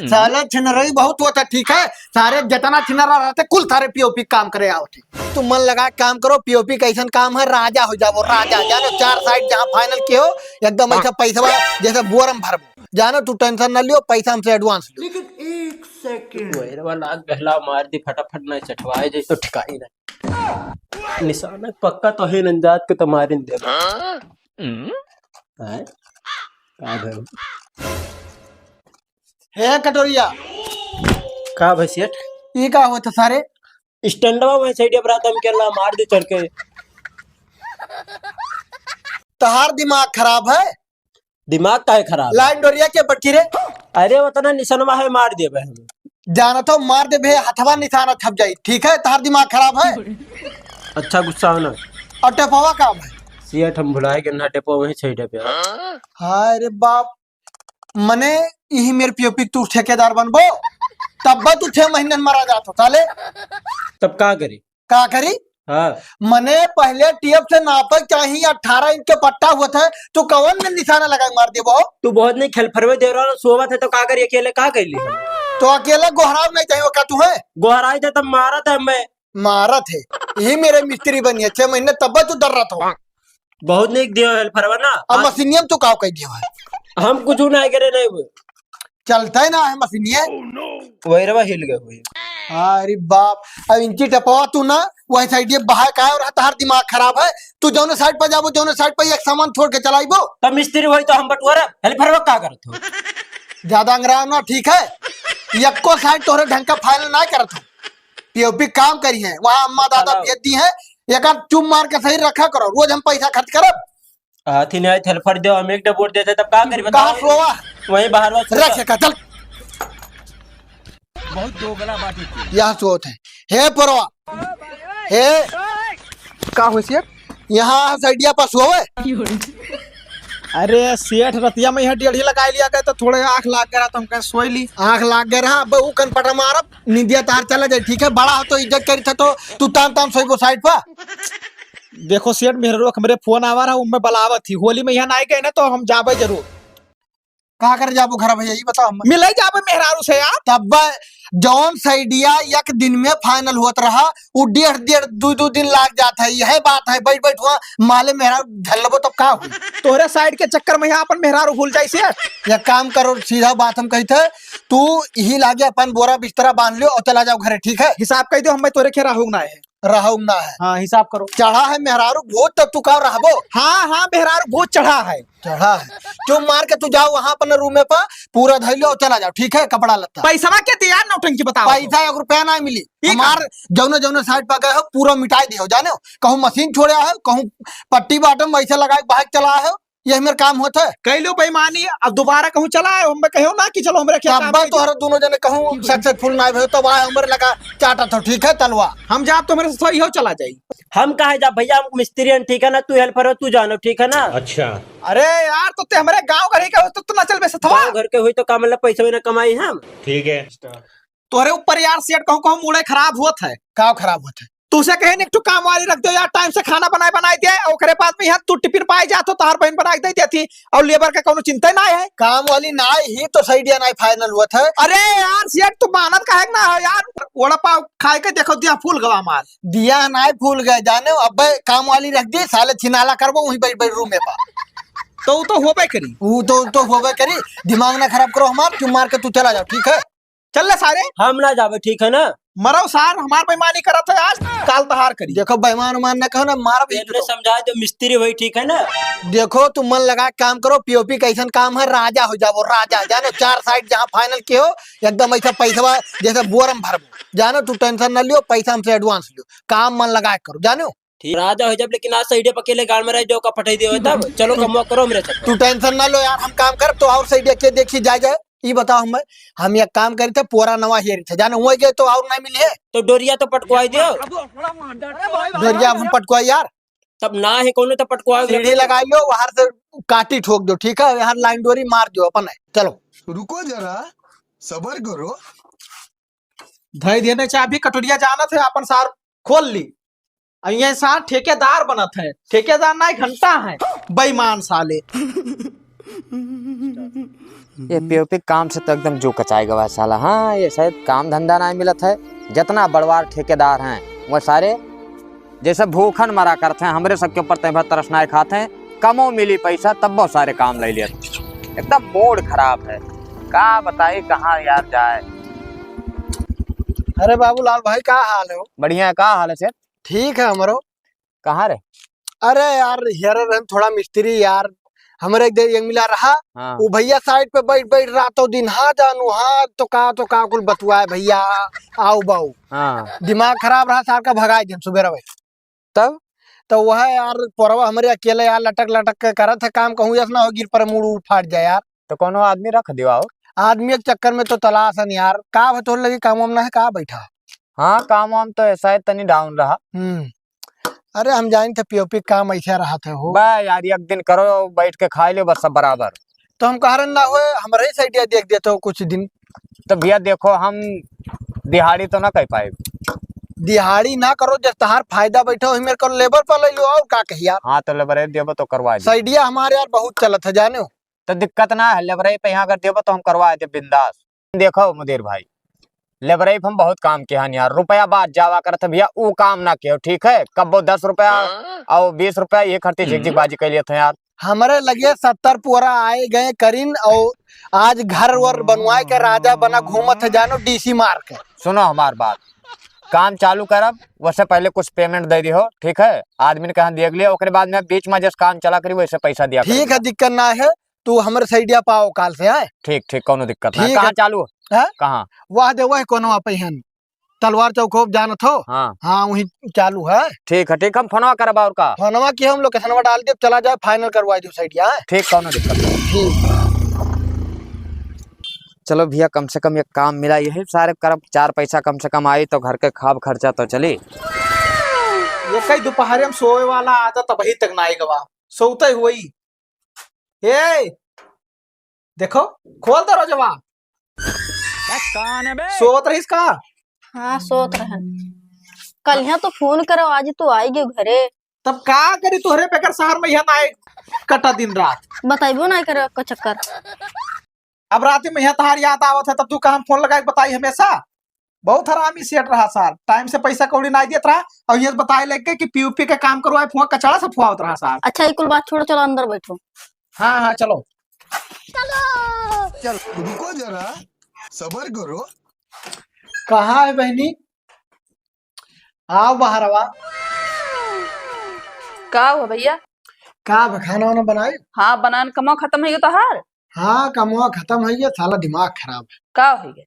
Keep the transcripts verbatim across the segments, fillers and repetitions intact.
साले छिनरई बहुत होत है, ठीक है? सारे जितना छिनरा रहत है, कुल सारे पीओपी काम करे आवत है। तू मन लगा के काम करो, पीओपी कैसन काम है, राजा हो जाबो, राजा। जानो, चार साइड जहाँ फाइनल किहो, एकदम ऐसा पैसवा जैसे बोरम भरबो। जानो, तू टेंशन ना लियो, पैसा हमसे एडवांस लियो। लेकिन एक सेकंड। वही वाला आज बहला मार दी फटाफट, ना चटवाए जाए तो ठिकाई ना। निशाना पक्का तो है, नंजात के तो मारिन दे। हैं? का भइल? हे कटोरिया। का भइल सेठ? ई का होत सारे? स्टैंडवा में साइड पर आदम के ला मार दे चढ़ के। तहार दिमाग खराब है? दिमाग काहे खराब है? लाइन डोरिया के पटकी रे। अरे उतना निशनवा है, मार देबे हम। जानत हो, मार देबे, हथवा निशाना छप जाई। ठीक है, तहार दिमाग खराब है। अच्छा, गुस्सा हो ना। और टेपवा काम है? सेठ, हम भुलाए के ना, टेपवा वहीं छइडे पे। हाय रे बाप, मने यही मेरे पीओपी तू ठेकेदार बनबो, तब तू छह महीने में मरा जात हो साले। तब का करी? का करी? हाँ। मने पहले टेप से नापे चाही, अठारह इंच के पट्टा होत है, तू कौन में निशाना लगा के मार देबो? तू बहुत नहीं खेल फरवे दे रहा, सोवत है तो का करी, अकेले का कैली हम? तो अकेले गोहराव नहीं चाहिए का तू है? गोहराई थे तब मारत है मैं। मारत है, यही मेरे मिस्त्री बनिए, छह महीने तब तू डर रहा था। बहुत नहीं दियो हेल्परवा ना। अब मशीनियम तो काव कह दियो है। हम कुछ ना करे नहीं वो। चलता है ना है मशीनिया। वही रवा हिल गए हुए। अरे बाप, अब इनकी टपवा तू ना, वही साइड ये बहा का है और तहार दिमाग खराब है। तू जौने साइड पर जाबो, जौने साइड पर एक सामान छोड़ के चलाइबो। तब मिस्त्री वही तो हम बटुआरा, हेल्परवा का करत हो? ज्यादा अंगराव ना, ठीक है? यक्को साइड तोहरे ढंग का फाइनल ना करत हो। पीओपी काम करी है, वहाँ अम्मा दादा चलाओ। भेज दी है, एक आध चुप मार के सही रखा करो, रोज हम पैसा खर्च करब। हाथी नहीं आए, थेलफर दो, हम एक डबोर देते, तब का करी, कहाँ बताओ? सोवा? वहीं बाहर वो सोवा। रख एका, चल। बहुत दोगला बात है। यहाँ सोवत है। हे परवा, हे। का हो सेठ? यहाँ साइडिया पर सोवे। अरे सेठ, रतिया में यहाँ डेढ़ी लगाई लिया गए तो थोड़े आँख लाग गया, तो हम कहे सोई ली। आँख लाग गया रहा, अब ऊ कनपटा मारब, निंदिया तार चला जाए, ठीक है? बड़ा हो तो इज्जत करी था, तो तू तान तान सोईबो साइड पर। देखो सेठ, मेहरारू के हमरे फोन आवा रहा, उनमें बलावत थी, होली में यहाँ ना गए ना तो हम जाबे जरूर। का करे जाबो घर भैया, ई बताओ हम। मिले जाबे मेहरारू से यार। तब जौन साइडिया एक दिन में फाइनल होत रहा, उ डेढ़ डेढ़ दू दू दिन लाग जात है। यह बात है, बैठ बैठ हुआ माले मेहरारू झल्लबो तब का हुई? तोहरे साइड के चक्कर में यहाँ अपन मेहरारू भूल जाई से। एक काम करो, सीधा बात हम कही थे, तू यही लागे अपन बोरा बिस्तरा बांध लियो और चला जाओ घरे, ठीक है? हिसाब कह दो, हम तोरे खेरा हो ना है। रहू ना है। हाँ, हिसाब करो। चढ़ा है मेहरारू भूत, तब तू का रहबो? हाँ, हाँ, मेहरारू भूत चढ़ा है। चढ़ा है। चुप मार के तू जाओ वहाँ अपने रूम में पा, पूरा धइलो और चला जाओ, ठीक है? कपड़ा लत्ता। पैसवा के दिया, नौटंकी बताओ। पैसा एक रुपया ना मिली। ठीक है। हमार जौने जौने साइड पर गए हो, पूरा मिटाई दियो, जाने हो? कहूँ मशीन छोड़े हो, कहूँ पट्टी बाटम ऐसे लगा के बाहर चला हो, यही मेरे काम होत है। कई लो बेईमानी, अब दोबारा कहूँ चला है, हम कहो ना कि चलो हमरे खेत तब काम तोहरे दोनों जने कहूँ सक्सेसफुल ना भयो, तब आए हमरे लगा चाटा थो, ठीक है, तलवा। हम जाब तो हमरे से सही हो चला जाई। हम काहे जाब भैया, हम मिस्त्री हन, ठीक है ना, तू हेल्पर हो, तू जानो, ठीक है ना। अच्छा। अरे यार, तो ते हमरे गाँव घर ही के हो, तो तू ना चलबे सथवा। गाँव घर के हुई तो का मतलब पैसा भी ना कमाई हम। ठीक है। तोहरे ऊपर यार सेठ कहूँ कहूँ मूड़े खराब होत है। का खराब होत है? तूसे कहे न एक ठो काम वाली रख दो यार, टाइम से खाना बनाए बनाए दे, ओकरे बाद में यहाँ तू टिफिन पाए जात हो, तहार बहन बनाए दे देती, और लेबर का कौनो चिंता ही ना है। काम वाली ना ही तो सही दिया ना फाइनल हुआ था। अरे यार सेठ, तू मानत काहे के ना हो यार, वड़ा पाव खाए के देखो दिया फूल गवा मार। दिया ना फूल गए जाने, अब काम वाली रख दी, साले छिनाला करबो वहीं बैठ बैठ रूम में पा। तो उ तो होबे करी। उ तो, उ तो होबे करी, दिमाग ना खराब करो हमार, चुप मार के तू चला जाओ, ठीक है? चल ले सारे। हम ना जाबे, ठीक है ना? मरो सार, हमार बेईमानी करत है आज, काल तहार करी। देखो, बेईमान उमान ना कहो ना, मारब ही तेरे तो। समझा दो, मिस्त्री भाई, ठीक है ना? देखो, तू मन लगा के काम करो, पीओपी कैसन काम है, राजा हो जाबो, राजा। जानो, चार साइड जहाँ फाइनल के हो, एकदम ऐसा पैसवा जैसे बोरम भरबो। जानो, तू टेंशन ना लियो, पैसा हमसे एडवांस लियो, काम मन लगा के करो, जानो। ठीक, राजा हो जाब, लेकिन आज साइडे पर अकेले गाड़ में रह जाओ, का पठाई दियो तब। चलो, कमवा करो मेरे साथ। तू टेंशन ना लो यार, हम काम कर, तो और साइडे के देखी जाए जाए। ई बताओ हमें, हम एक काम करी थे, पूरा नवा हेरी थे, जाने हुए गए तो और नहीं मिली है। तो डोरिया तो पटकवाई दियो। डोरिया हम पटकवाई यार। तब ना है कोनो तो पटकवाओ। सीढ़ी लगाई लो, बाहर से काटी ठोक दो, ठीक है, यहाँ लाइन डोरी मार दो अपन है। चलो। रुको जरा, सबर करो। धई देने चाबी, कटोरिया जानत है, अपन सार खोल ली। अब ये सार ठेकेदार बनत है, ठेकेदार ना, घंटा है, बेईमान साले। ये पीओपी काम से तो एकदम जो कचाए गवा है साला। हाँ, ये शायद काम धंधा ना मिलत है। जितना बड़वार ठेकेदार हैं, वो सारे जैसे भूखन मरा करते हैं, हमरे सबके ऊपर तय तरस ना खाते हैं। कमो मिली पैसा, तब बहुत सारे काम ले लेते। एकदम मूड खराब है, का बताई, कहाँ यार जाए। अरे बाबूलाल भाई, का हाल है हो? बढ़िया है, का हाल है सेठ? ठीक है हमरो। कहाँ रे? अरे यार, हेरे रहन थोड़ा मिस्त्री यार, हमरे एक देर यंग मिला रहा। हाँ। उ भैया साइड पे बैठ बैठ रातों दिन, हाँ जानू, हाँ तो का, तो का कुल बतुआए भैया, आओ बाऊ। हाँ। दिमाग खराब रहा सार का, भगाए दिन सुबह रहे। तब? तो वह यार, पोरवा हमरे अकेले यार लटक लटक के करत है काम, कहूँ यस ना हो गिर पर मुड़ उड़ फाट जाए यार। तो कोनो आदमी रख दियो, आओ। आदमी के चक्कर में तो तलाश है यार, का बतौर लगी काम वाम ना है, का बैठा? हाँ, काम वाम तो ऐसा है, तनी डाउन रहा। हम्म। अरे, हम जानी थे पीओपी काम ऐसे रहा थे हो। बा यार, एक दिन करो, बैठ के खाई लो बस सब बराबर। तो हम कह रहे ना होए, हमरे ही साइडिया देख देते हो कुछ दिन। तो भैया देखो, हम दिहाड़ी तो ना कर पाए। दिहाड़ी ना करो, जब तहार फायदा बैठो, वही मेरे को लेबर पर ले लो, और का कही यार। हाँ, तो लेबर देबो तो करवा दे। साइडिया हमारे यार बहुत चलत है, जाने हो। तो दिक्कत ना है, लेबर पे यहाँ अगर देबो तो हम करवा दे बिंदास। देखो मुदीर भाई, लेबरई पे हम बहुत काम किया हन यार, रुपया बात जावा करत है भैया, ऊ काम ना कियो, ठीक है? कब्बो दस रुपया हाँ? और बीस रुपया ये खर्ची झिकझिक बाजी कर लेते हैं यार। हमरे लगे सत्तर पोरा आए गए करिन और आज घर वर बनवाए के राजा बना घूमत है जानो डीसी मार के। सुनो हमार बात, काम चालू करब, वैसे पहले कुछ पेमेंट दे दिहो, ठीक है? आदमी ने कहा देख लिया, ओकरे बाद में बीच में जैसे काम चला करी वैसे पैसा दिया ठीक करी। है, दिक्कत ना है, तू हमरे साइडिया पाओ काल से, हैं? ठीक, ठीक, कौनो दिक्कत ना। ठीक कहाँ है। चालू? हैं? कहाँ? वह दे, वह कोनो आप ही हन। तलवार चौक हो, जानत हो? हाँ। हाँ, वहीं चालू है। ठीक है, ठीक, हम फोनवा करब और का? फोनवा की हम लोकेशनवा डाल देब, चला जाए, फाइनल करवा दो साइडिया, हैं? ठीक, कौनो दिक्कत नहीं। ठीक। चलो भैया, कम से कम एक काम मिला, यही सारे करब, चार पैसा कम से कम आई तो घर के खाब खर्चा तो चली। ये कई दोपहर में सोए वाला आदत अबही तक नाई गवा, सोते हुई। ए, देखो, खोल दरवाजवा। कौन है बे? सोत रहीस का? हाँ, सोत रहन। कल यहाँ तो फोन करो, आज तो आई गयो घरे। तब का करी तोहरे बेकर शहर में यहाँ ना आए कटा दिन रात। बताइबो ना करे का चक्कर। अब रात में यहाँ तहार याद आवत है, तब तू कहाँ फोन लगा के बताई हमेशा? बहुत हरामी सेठ रहा सार, टाइम से पैसा कौड़ी ना देत रहा और ये बताए लग गए कि पीओपी के काम करवाए, फुआ कचड़ा से फुआवत रहा सार। अच्छा, ये कुल बात छोड़ो, चलो अंदर बैठो। हाँ, हाँ, चलो। चल, रुको जरा, सबर करो। कहाँ है बहनी? आओ बाहर आवा। का हुआ भैया? का बा, खाना वाना बनाई? हाँ, बनान, कमवा खत्म है तोहार? हाँ, कमवा खत्म है, ये साला दिमाग खराब है। का हो गया?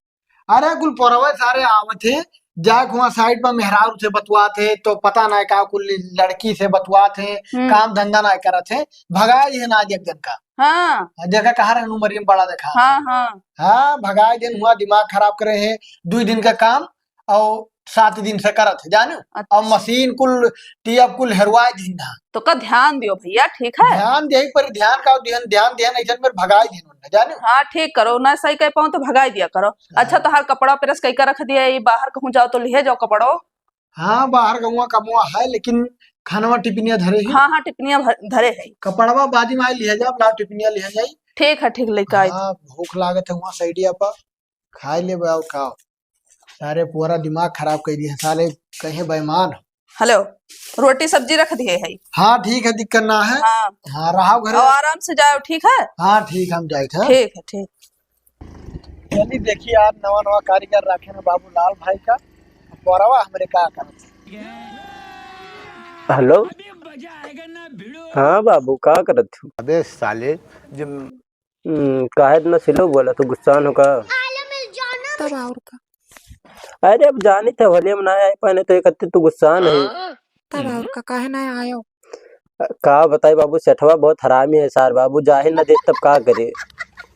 अरे, कुल पोरवे सारे आवत हैं, जाके हुआ साइड पर मेहरारू से बतुआत हैं, तो पता ना का कुल लड़की से बतुआत हैं, हम्म। काम धंधा ना करत हैं, भगाए दिहन आज एक जन का। हाँ। आ, देखा कहाँ रहन उमरिया में बड़ा देखा। हाँ, हाँ। हाँ, भगाए दिहन हुआ, दिमाग खराब करे हैं, दुई दिन का काम और सात दिन से करत है, जाने? अच्छा। और मशीन कुल, टेप कुल हेरवाए दिहन ना। तो का ध्यान दियो भैया, ठीक है? ध्यान देही पर ध्यान का दिहन, ध्यान दिहन ऐसन में भगाए दिहन उन्हें, जाने? हाँ, ठीक करो ना, सही कह पाऊँ तो भगाए दिया करो। हाँ। अच्छा, तोहार कपड़ा प्रेस कई का रख दिया, ये बाहर कहूँ जाओ तो लिहे जाओ कपड़ो। हाँ, बाहर गौवा कमवा है, लेकिन खानवा टिफिनिया धरे ही। हाँ, हाँ, टिफिनिया भर-, धरे है। कपड़वा बादी में आए लिहे जाओ, लाओ टिफिनिया लिहे जाई। ठीक है, ठीक, लेके आई। हाँ, भूख लागत है वहाँ साइडिया पर, खाए ले आओ, खाओ। सारे पूरा दिमाग खराब कर दिए साले, कहीं बेईमान हो। हेलो, रोटी सब्जी रख दिए है। हाँ, ठीक है, दिक्कत ना है। हाँ। हाँ, रहो घरे। और आराम से जाओ, ठीक है? हाँ, ठीक, हम जाइत है। ठीक है, ठीक। चली देखी यार, नवा नवा कारीगर राखे ना बाबू लाल भाई का, बरवा हमरे का करत। हेलो। हाँ बाबू, का करत हो? अबे साले, जब हम्म, काहे इतना स्लो बोला तू, गुस्सान हो का? तब और का? अरे, अब जानी थे, होलिया में ना आए पाने, तो एक हत्ते तू गुस्सान है। तब और का, काहे ना आयो? का बताई बाबू, सेठवा बहुत हरामी है सार बाबू, जाहिल ना देख तब का करे।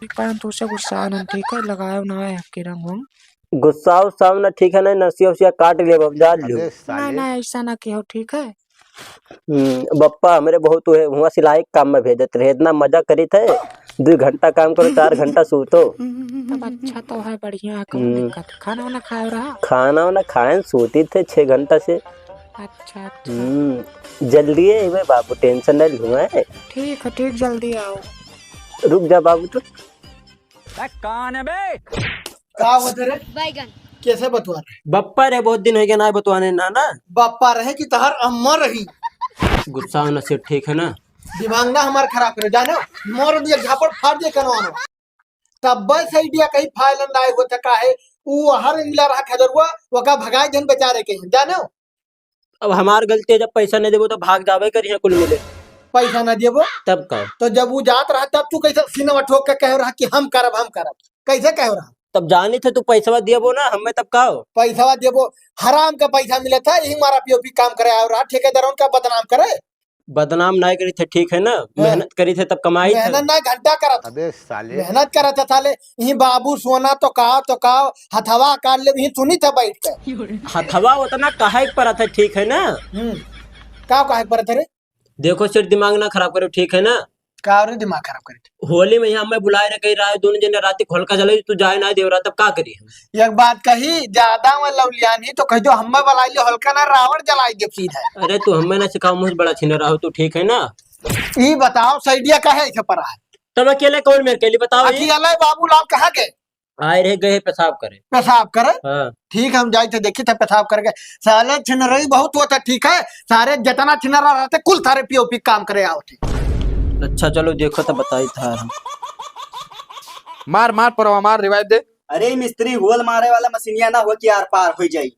पान तू से गुस्सान हम, ठीक है, लगायो ना है आपके रंग हम। गुस्सा उस्सा ना ठीक है, नहीं नसिया उसिया काट लिया बाबू, जान लियो। अबे साले। नहीं, नहीं, ऐसा ना किहो, ठीक है? हम्म, बप्पा हमरे बहुत हुए, हुआ सिलाई के काम में भेजत रहे, इतना मजा करीत है, दो घंटा काम करो, चार घंटा सूतो। तब अच्छा तो है, बढ़िया है, कौन हम्म। दिक्कत? खाना वाना खाए रहा? खाना वाना खाए, सूती थे छह घंटा से। अच्छा, अच्छा। हम्म, जल्दी है बे बाबू, टेंशन नहीं लूँ है। ठीक है, ठीक, जल्दी आओ। रुक जा बाबू, तो ए, कौन है बे? का होत रे? बैगन। कैसे बतवा रहे? बप्पा रहे, बहुत दिन होइ गया ना बतवाने ना, ना। बप्पा रहे कि तहर अम्मा रही? गुस्सा होना से ठीक है ना? दिमाग ना हमार खराब करे, जानो? मोर दिया झापड़ फाड़ दिया कनवा में। तब्बे से idea कहीं फाइल ना आए होता काहे? ऊ हर मिला रहा खजरुआ, ओका भगाए जन बेचारे के, जानो? अब हमार गलती है, जब पैसा नहीं देबो तो भाग जाबे करिहे कुल मिले। पैसा ना देबो? तब का? तो जब ऊ जात रहा तब तू कैसे सीनवा ठोक के कह रहा कि हम करब, हम करब? कैसे कह रहा? तब जानी थे तू पैसवा देबो ना हमें, तब का हो? पैसवा देबो, हराम का पैसा मिले था, यही मारा पीओपी काम करे आयो रहा, ठेकेदारों का बदनाम करे। बदनाम नहीं करी थे, ठीक है ना? हाँ। मेहनत करी थे तब कमाई थे। मेहनत ना घंटा करत। अबे साले। मेहनत करत है साले, यही बाबू सोना तो का, तो का, हथवा काट ले, यही सुनी था बैठ के। हथवा उतना काहे के परत है, ठीक है ना? हम्म। का काहे के परत है रे? देखो सेठ, दिमाग ना खराब करो, ठीक है ना? का रे दिमाग खराब करे? होली में यहाँ मैं बुलाए रहे, कहीं रहा, दोनों जने रात को होलिका जलाई, तू जाए ना देवरा, तब का करी हम? एक बात कही, ज्यादा में लौलियानी तो कह दो, हमें बुलाई ले, होलिका ना रावण जलाई दे सीधा। अरे तू हमें ना सिखाओ, मुझ बड़ा छिनरा हो तू, ठीक है ना? ई बताओ, सैडिया काहे ऐसे परा है? तब अकेले कौन मेरे के लिए बताओ ये? अकेले बाबूलाल कहाँ गए? आए रहे, गए पेशाब करे। पेशाब करे? हाँ। ठीक है, हम जाए थे, देखी थे पेशाब करके। साले छिनरई बहुत होता, ठीक है? सारे जितना छिनरा रहते, कुल सारे पीओपी काम करे आओ थे। अच्छा, चलो देखो तो बताई था हम। मार, मार, परवा मार, revive दे। अरे मिस्त्री, होल मारे वाला मशीनिया ना हो कि आर पार हो जाई।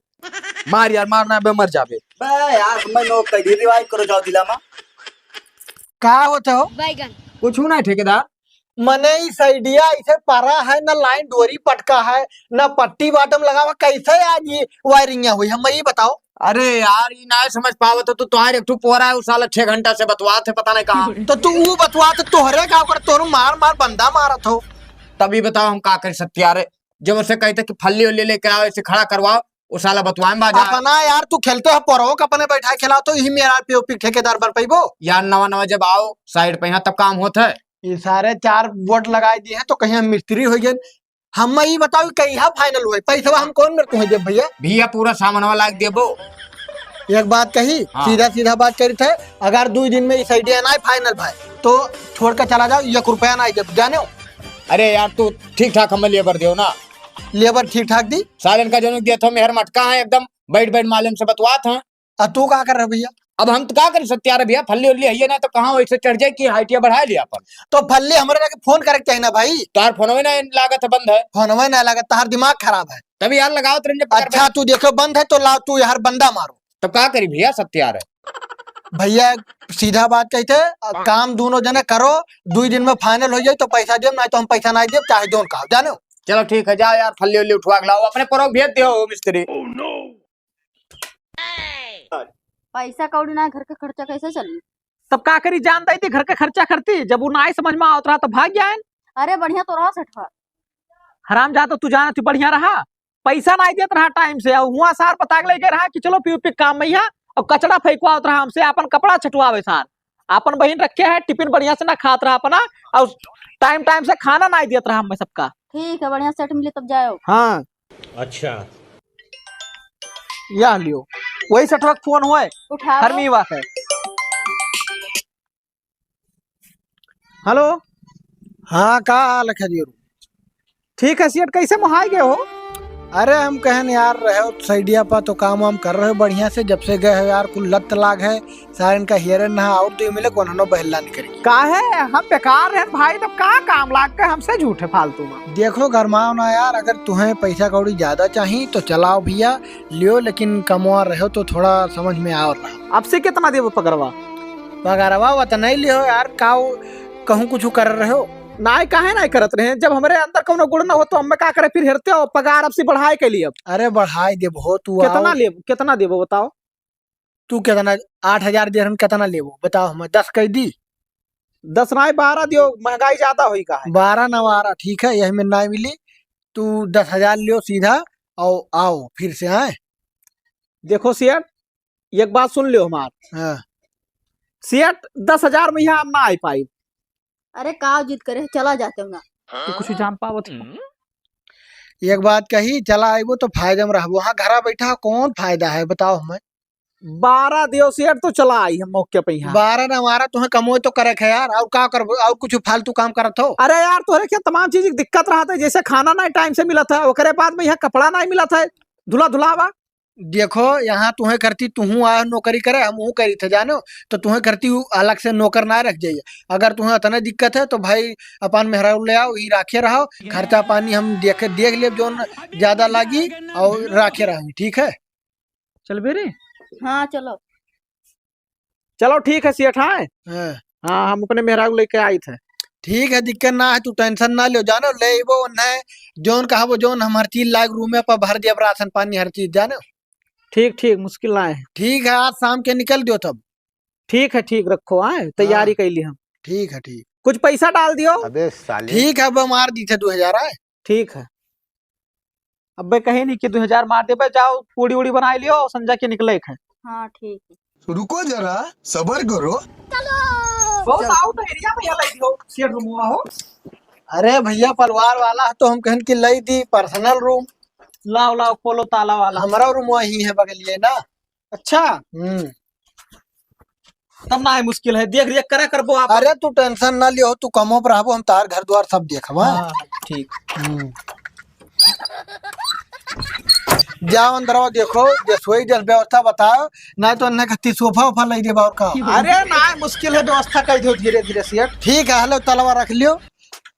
मार यार, मार ना बे, मर जाबे। बे यार, हमें नोक कह दी, revive करो, जाओ दिला मा। का होत हो? बैगन। कुछ ना ठेकेदार। मने ई सैडिया ऐसे परा है, ना लाइन डोरी पटका है, ना पट्टी बाटम लगावा, कैसे आज ये वायरिंग हुई, हम ये बताओ। अरे यार, ई ना समझ पावत हो, तू तोहार एक ठो पोरा है, उ साला छह घंटा से बतवात है, पता नहीं कहाँ। तो तू ऊ बतवात, तोहरे का कर, तोहरो मार मार बंदा मारत हो। तभी बताओ हम का करी सत्या रे, जब उसे कहते कि फल्ली उल्ली लेके आओ, इसे खड़ा करवाओ, वो साला बतवाए में बाजार। अपना यार तू खेलते हो, परोक अपने बैठा के खिलाओ, तो यही मेरा पीओपी ठेकेदार बन पाइबो। यार नवा नवा जब आओ साइड पे यहाँ तब काम होत है। ये सारे चार बोर्ड लगाए दिए हैं तो कहीं हम मिस्त्री हो गए। हम ये बताओ कि कहिया फाइनल हुए, पैसवा हम कौन मेरे तुम्हें देब भैया? भैया पूरा सामानवा लाग देबो। एक बात कही, हाँ। सीधा सीधा बात करी थे, अगर दो दिन में इस आइडिया ना फाइनल भाई तो छोड़ के चला जाओ, एक रुपया ना देब, जाने हो? अरे यार तू ठीक ठाक हमें लेबर देव ना। लेबर ठीक ठाक दी। सालन का जनक दिया था, मेहर मटका है एकदम, बैठ बैठ मालिम से बतवात हैं। आ तू का कर रहे भैया? अब हम तो का करी सत्या रे भैया, फल्ली उल्ली है ये ना तो कहाँ वैसे चढ़ जाए कि हाइटिया बढ़ा लिया अपन। तो फल्ली हमरे लगे फोन करे के चाही ना भाई। तार फोनवे ना लागत है, बंद है। फोनवे ना लागत, तार दिमाग खराब है। तभी यार लगावत रंजन पकड़ अच्छा, पे। तू देखो बंद है तो लाओ तू यार बंदा मारो। तब का करी भैया, सत्या रे। भैया सीधा बात कहते, काम दोनों जने करो, दो दिन में फाइनल हो जाए तो पैसा देब, नहीं तो हम पैसा नहीं देब, चाहे जोन कहो, जाने हो? चलो ठीक है, जाओ यार, फल्ली उल्ली उठवा के लाओ, अपने परोक भेज दियो मिस्त्री। पैसा कौड़ी ना, घर का खर्चा कैसे चली? तब का करी, जान दई थी घर का खर्चा करती, जब वो ना समझ में आवत रहा तो भाग जाए। अरे बढ़िया तो रहा सेठवा। हराम जा तो तू जाना थी बढ़िया रहा, पैसा ना देत रहा टाइम से, और हुआ सार पता के लेके रहा कि चलो पीओपी काम में यहाँ, और कचड़ा फेंकवावत रहा हमसे, अपन कपड़ा छटवावे सार, अपन बहिन रखे है, टिफिन बढ़िया से ना खात रहा अपना, और टाइम टाइम से खाना ना देत रहा हमें सबका। ठीक है, बढ़िया सेठ मिली तब जाओ। हाँ। अच्छा। या लियो, वही सेठवा के फोन हुआ है। उठाओ। हरमी बात है। हेलो। हाँ, का हाल है खजूर? ठीक है सेठ, कैसे मोहाई गए हो? अरे हम कहन यार, रहे हो सैडिया पर तो काम वाम कर रहे हो बढ़िया से, जब से गए हो यार कुल लत लाग है, सारन का हियरे ना और दो मिले कौन हनो बहला नहीं करी। काहे हम बेकार रहन भाई, तब का काम लाग के हमसे झूठे फालतू में? देखो गरमाओ ना यार, अगर तुम्हें पैसा कौड़ी ज्यादा चाही तो चलाओ भैया, लियो, लेकिन कमवा रहे हो तो थोड़ा समझ में आओ रहा। अब से कितना देबो पगरवा? पगरवा वो तो नहीं लियो यार, का वो कहूँ कुछ कर रहे हो? नाय, काहे नाय करत रहे? जब हमरे अंदर कौनो गुण न हो तो हमें का करे, फिर हेरते हो पगार अब से बढ़ाए के लिए। अब अरे बढ़ाए देबो तू, कितना आओ। लेब, कितना देबो बताओ? तू कितना, आठ हजार दे रहन, कितना लेबो बताओ, हमें दस कह दी। दस नाय, बारह दियो, महंगाई ज्यादा होई का है? बारह ना बारह, ठीक है, यही में नाय मिली। तू दस हजार लियो सीधा, और आओ फिर से, आए। देखो सेठ, एक बात सुन लियो हमार। हाँ। सेठ, दस हजार में यहाँ हम ना आ पाई। अरे का जिद करे, चला जाते हो ना। तू कुछ जान पावत हो? एक बात कही, चला आइबो तो फायदा में रहबो। हाँ, घरा बैठा कौन फायदा है, बताओ हमें। बारह दियो सेठ, तो चला आई हम मौके पे यहाँ। बारह ना बारह, तुहें कमोए तो करे है यार, और का करबो, और कुछ फालतू काम करत हो? अरे यार, तोहरे के तमाम चीज की दिक्कत रहत है, जैसे खाना ना टाइम से मिलत है, ओकरे बाद में यहाँ कपड़ा ना मिलत है, धुला धुलावा। देखो, यहाँ तुहें करती, तुहूँ आ नौकरी करे, हम ऊ करी थे, जानो, तो तुहें करती ऊ अलग से नौकर ना रख जाइए। अगर तुहें इतना दिक्कत है, तो भाई, अपन मेहरारू ले आओ, ई राखे रहो, खर्चा पानी हम देख, देख लेब, जोन ज्यादा लागी, और राखे रहो, ठीक है? चलबे रे? हाँ, चलो। चलो, ठीक है, सेठ, हाँ? हाँ। हाँ, हम अपने मेहरारू लेके आई थे। ठीक है, दिक्कत ना है, तू tension ना लियो, जानो, ले अइबो, उन्हें जोन कहबो, जोन हम हर चीज लाग रूमे पर भर दियब, राशन पानी, हर चीज, जानो। ठीक, ठीक, मुश्किल ना है। ठीक है, आज शाम के निकल दियो तब। ठीक है, ठीक, रखो, हाँ, तैयारी हाँ। कैली हम। ठीक है, ठीक। कुछ पैसा डाल दियो। अबे साले। ठीक है, अब मार दी थे दो हजार, आए। ठीक है। अबे कहे नहीं कि दो हजार मार देबे, जाओ पूड़ी उड़ी बनाए लियो, संजा के निकले है। हाँ, ठीक है। रुको जरा, सबर करो। बहुत out area में यहाँ लग हो, सेठ रूमवा हो। अरे भैया, परिवार वाला है तो हम कहन कि लई दी personal room। लाओ, लाओ, खोलो ताला वाला। हमारा रूम वही है बगलिए ना। अच्छा। हम्म। तब ना है मुश्किल है, देख रेख करा करबो आप। अरे तू tension ना लियो, तू कमो पर रहबो, हम तार घर द्वार सब देखब, हाँ? हाँ, ठीक। हम्म। जाओ अंदरवा देखो, जसोई जस व्यवस्था बताओ, ना तो अन्य कत्ती सोफा वोफा लई देबा और का। अरे ना, मुश्किल है, व्यवस्था कर दो धीरे धीरे सेठ। ठीक है, हेलो तलवा रख लियो।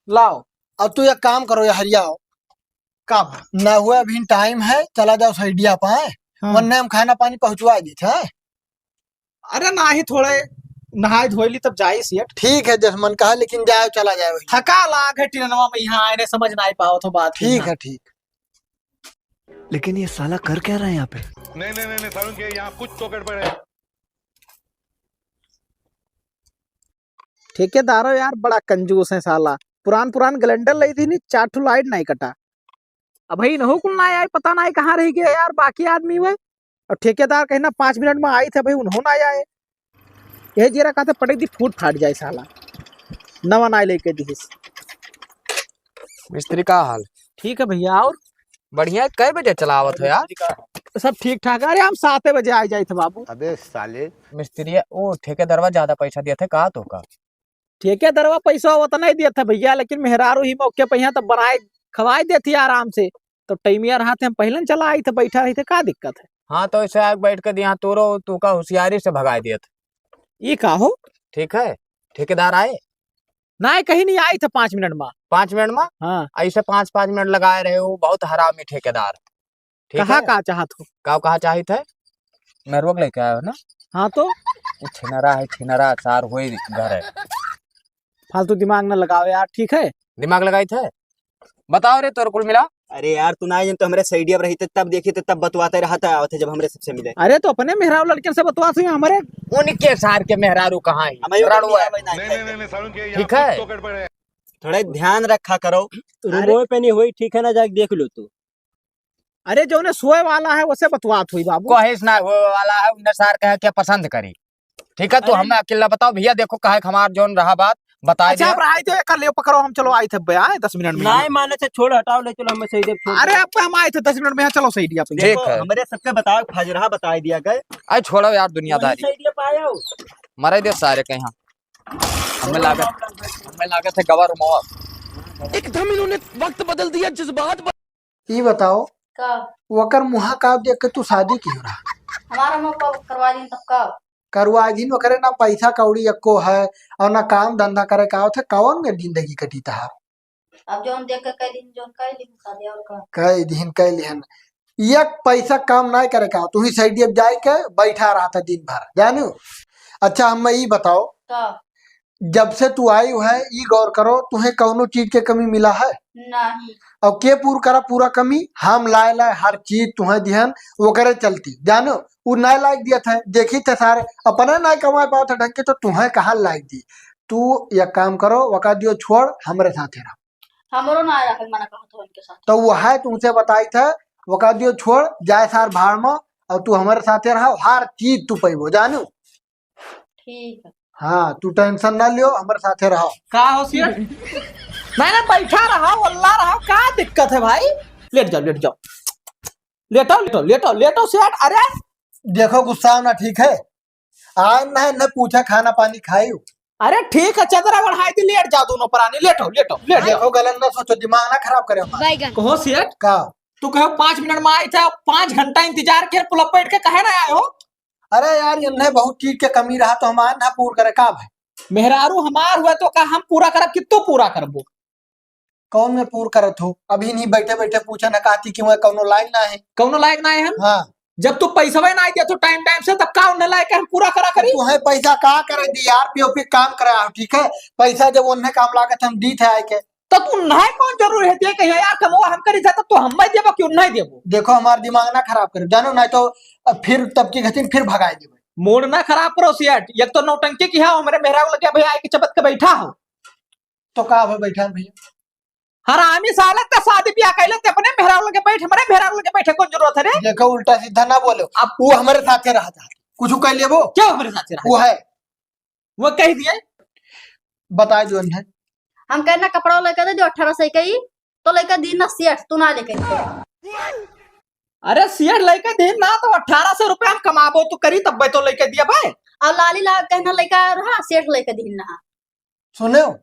लाओ। अब तू एक काम करो, ये हरिया हो। का भा? ना हुआ, अभी time है, चला जाओ सैडिया पाए, हाँ। वन्ने हम खाना पानी पहुँचवा दी थे। अरे नाही, थोड़े नहाए धोए ली तब जाई सेठ। ठीक है, जस मन कहा, लेकिन जाओ, चला जाओ। थका लाग है टिनवा में, यहाँ आए ने समझ ना ही पाओ तो बात ठीक है। ठीक। लेकिन ये साला कर क्या रहा है यहाँ पे? नहीं, नहीं, नहीं, नहीं, सारुण के यहाँ कुछ तो गड़बड़ है। ठेकेदारो यार बड़ा कंजूस है साला। पुरान पुरान Glender लई थी नी, चार ठो light नहीं कटा। अब भाई इनहू कुल ना आए, पता नहीं कहाँ रह गया यार बाकी आदमी हुए। और ठेकेदार कहना पाँच मिनट में आई थे भाई, उन्हों ना आए। यही जीरा कहते पटक दी, फूट फाट जाए साला। नवा ना लेके दिहिस। मिस्त्री का हाल? ठीक है भैया, और? बढ़िया, कै बजे चलावत हो यार? सब ठीक ठाक। अरे हम सात बजे आ जाए थे बाबू। अबे साले। मिस्त्री, वो ठेकेदारवा ज्यादा पैसा दिया थे का तो का? ठेकेदारवा पैसा उतना ही दिया था भैया, लेकिन मेहरारू ही मौके पे यहाँ तब बनाए खवाए देती आराम से। तो टाइमिया रहा थे, हम पहले न चला आई थे, बैठा रही थे, का दिक्कत है? हाँ, तो ऐसे आके बैठ के दिया तोरो, तू का होशियारी से भगाए दिया था। ये का हो? ठीक है, ठेकेदार आए? ना, कहीं नहीं आई थे पाँच मिनट में। पाँच मिनट में? हाँ। ऐसे पाँच, पाँच मिनट लगाए रहे हो, बहुत हरामी ठेकेदार। ठीक कहा है? का चाहत हो? का कहा चाहित है? मेहरुआ के लेके आयो ना? हाँ तो? वो छिनरा है, छिनरा, सार होई घर है। फालतू दिमाग न लगाओ यार, ठीक है? दिमाग लगाई थे? बताओ रे, तोर कुल मिला। अरे यार, तू ना जन तो हमरे सैडिया पर रही थे, तब देखी थे, तब बतवाते रहा था, आवत है जब हमरे सबसे मिले। अरे तो अपने मेहरारू लड़कियन से बतवात हुई हमरे। उनके सार के मेहरारू कहाँ है? हमारे रणुआ। नहीं, नहीं, नहीं, नहीं, सारुण के यहाँ ठीक है। कुछ तो गड़बड़ है। थोड़ा ध्यान रखा करो। रूमों पे नहीं हुई, ठीक है ना, जाके देख लो तू। अरे, जौने सोए वाला है, उसे बतवात हुई, बाबू। कोहिस ना होए वाला है, उन्हें सार कहे के पसंद करी। ठीक है, तू अरे। हमें अकेला बताओ, भैया, देखो, कहे के हमार जौन रहा बात, बताए अच्छा, दिया। अब रहाई तो एक कर लियो, पकड़ो, हम चलो आई थे बे, आए, दस मिनट में। नहीं माने से छोड़, हटाओ, ले चलो, हमें सही दे, छोड़ अरे, दो। अब हम आए थे दस मिनट में, यहाँ चलो, सही दिया पे। ठीक देखो, है। हमरे सबके बताओ, फजरहा बताए दिया गए। अरे, छोड़ो यार, दुनियादारी। वही सही दिया पाए हो। मरे दे सारे कहीं। हमें लागत, हमें लागत है गवा रुमावा। एकदम इन्होंने वक्त बदल दिया, जज्बात ब- ई बताओ, का? ओकर मुहा का देख के तू शादी की हो रहा? हमारा मुंह पर करवा दिन तब का? करवा दिन ओकरे ना पैसा कौड़ी एको है और ना काम धंधा करे का होत है, कौन में जिंदगी कटी तहार? अब जौन देख के कह दिन, जौन कह दिन, शादी और का? कह दिन, कह लिहन। एक पैसा काम ना करे का, तू ही सैडिया जाए के बैठा रहा था दिन भर, जानू? अच्छा, हमें ई बताओ, का? जब से तू आई है, ई गौर करो, तुहे कौनो चीज के कमी मिला है? नहीं। और के पूर करा पूरा कमी? हम लाए लाए हर चीज तुहे दिहन, ओकरे चलती। जानो, उ नाय लायक दिया था, देखी थे सारे, अपने नाय कमाए पावत है ढंग के, तो तुहे कहाँ लायक दी? तू एक काम करो, वका दियो छोड़, हमरे साथे रहो। हमरो ना आया है, मना कहत हो इनके साथ। तो वो है तुमसे बताई था, वका दियो छोड़, जाए सार भाड़ में, और तू हमरे साथे रहो, हर चीज तू पैबो, जानू? ठीक है। हाँ, तू tension ना लियो, हमरे साथे रहो। का हो सेठ? नहीं, नहीं, बैठा रहा, वल्ला रहा, का दिक्कत है भाई? लेट जाओ, लेट जाओ। लेटो, लेटो, लेटो, लेटो सेठ। अरे, देखो, गुस्सा ना ठीक है। आज ना, ना पूछा, खाना पानी खाई। अरे ठीक है, चदरा ओढ़ाई दी, लेट जाओ दोनों प्राणी, लेटो, लेटो, लेटो। देखो, गलत ना सोचो, दिमाग ना खराब करे हमारा। बैगन। कहो सेठ, का? तू कहो पाँच मिनट में आई था, पाँच घंटा इंतजार किया, पुल बैठ के काहे ना आए हो? अरे यार, इन्हें बहुत चीज के कमी रहा तो हम आज ना पूर करे का भाई? मेहरारू हमार हुआ तो का हम पूरा करब कि तू पूरा करबो? कौन में पूर करत हो? अभी नहीं बैठे बैठे पूछे ना कहती कि वह कौनो लायक ना है। कौनो लायक ना है हम? हाँ। जब तू पैसवे ना दिया तो टाइम टाइम से, तब का उन्हें लायक हम पूरा करा करी? तू है पैसा का करे दी यार, पीओपी काम करा, ठीक है? पैसा जब उन्हें काम लागत हम दी थे आए के। तो तू नहीं कौन जरूरी है दे के यहाँ यार, कमवा हम करी था तब तो हम नहीं देबो कि उन्हें देबो। देखो हमार दिमाग ना खराब करो, जानो नहीं तो अब फिर तब की घटिन फिर भगाए देबो। मूड ना खराब करो सेठ, एक तो नौटंकी की है, हमारे मेहरारू लगे भैया आए के चबत के बैठा हो। तो का हो बैठा भैया? हरामी साला, का शादी ब्याह कैले ते अपने मेहरारू लगे बैठ, हमारे मेहरारू लगे बैठे कौन जरूरत है रे? देखो उल्टा सीधा ना बोलो। अब वो हमारे साथे रहा था, कुछ कह लेबो? क्या हमारे साथे रहा? वो है। वो कह दिए। बता जो है। हम कहना कपड़ा लेकर दे दो अठारह सौ के ही, तो लेकर दी ना सेठ, तू ना लेकर दे। अरे सेठ लेकर दी ना तो अठारह सौ रुपया हम कमाबो तो करी तब तो लेकर दिया भाई। और लाली ला कहना लेकर रहा सेठ लेकर दी ना। सुने हो?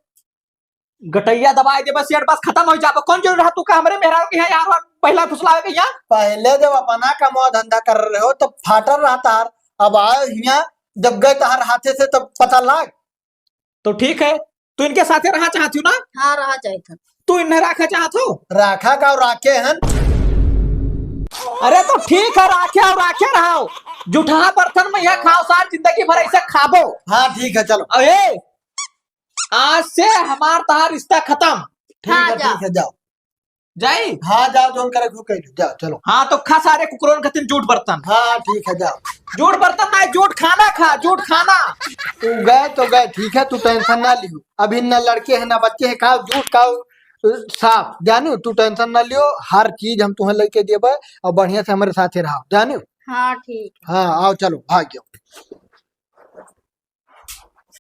गटैया दबाए देबे सेठ, बस खत्म हो जाबे। कौन जरूरी रहा तू का हमरे मेहरारू के यहाँ यार पहला फुसलावे के यहाँ? पहले जब अपना कमवा धंधा कर रहे हो तो फाटल रहा तार, अब आए हियाँ जब गए तार हाथे से तब पता लाग। तो ठीक है, तू इनके साथे रहा चाहत हो ना? हाँ, रहा चाहत हूँ। तू इन्हें रखा चाहत हो? रखा का और राखे हन। अरे तो ठीक है, राखे और राखे रहो। जुठहा बर्तन में यह खाओ सार, जिंदगी भर ऐसे खाबो। हाँ ठीक है, चलो। अरे आज से हमार तहार रिश्ता खत्म। ठीक हाँ, है, जा। ठीक है, जाओ। जाई? हाँ, जाओ, जोन करे खूब कह लो, जाओ, चलो। हाँ, तो खा सारे कुकुरों खतिन जूठ बर्तन। हाँ, ठीक है, जाओ। जूठ बर्तन ना, जूठ खाना खा, जूठ खाना। तू गए तो गए, ठीक है, तू टेंशन ना लियो। अभी ना लड़के हैं, ना बच्चे हैं, खाओ जूठ, खाओ साफ, जानू, तू टेंशन ना लियो, हर चीज हम तुम्हें लेके देबे और बढ़िया से हमारे साथे रहो, जानू। हाँ, ठीक। हाँ, आओ, चलो, भाग जाओ।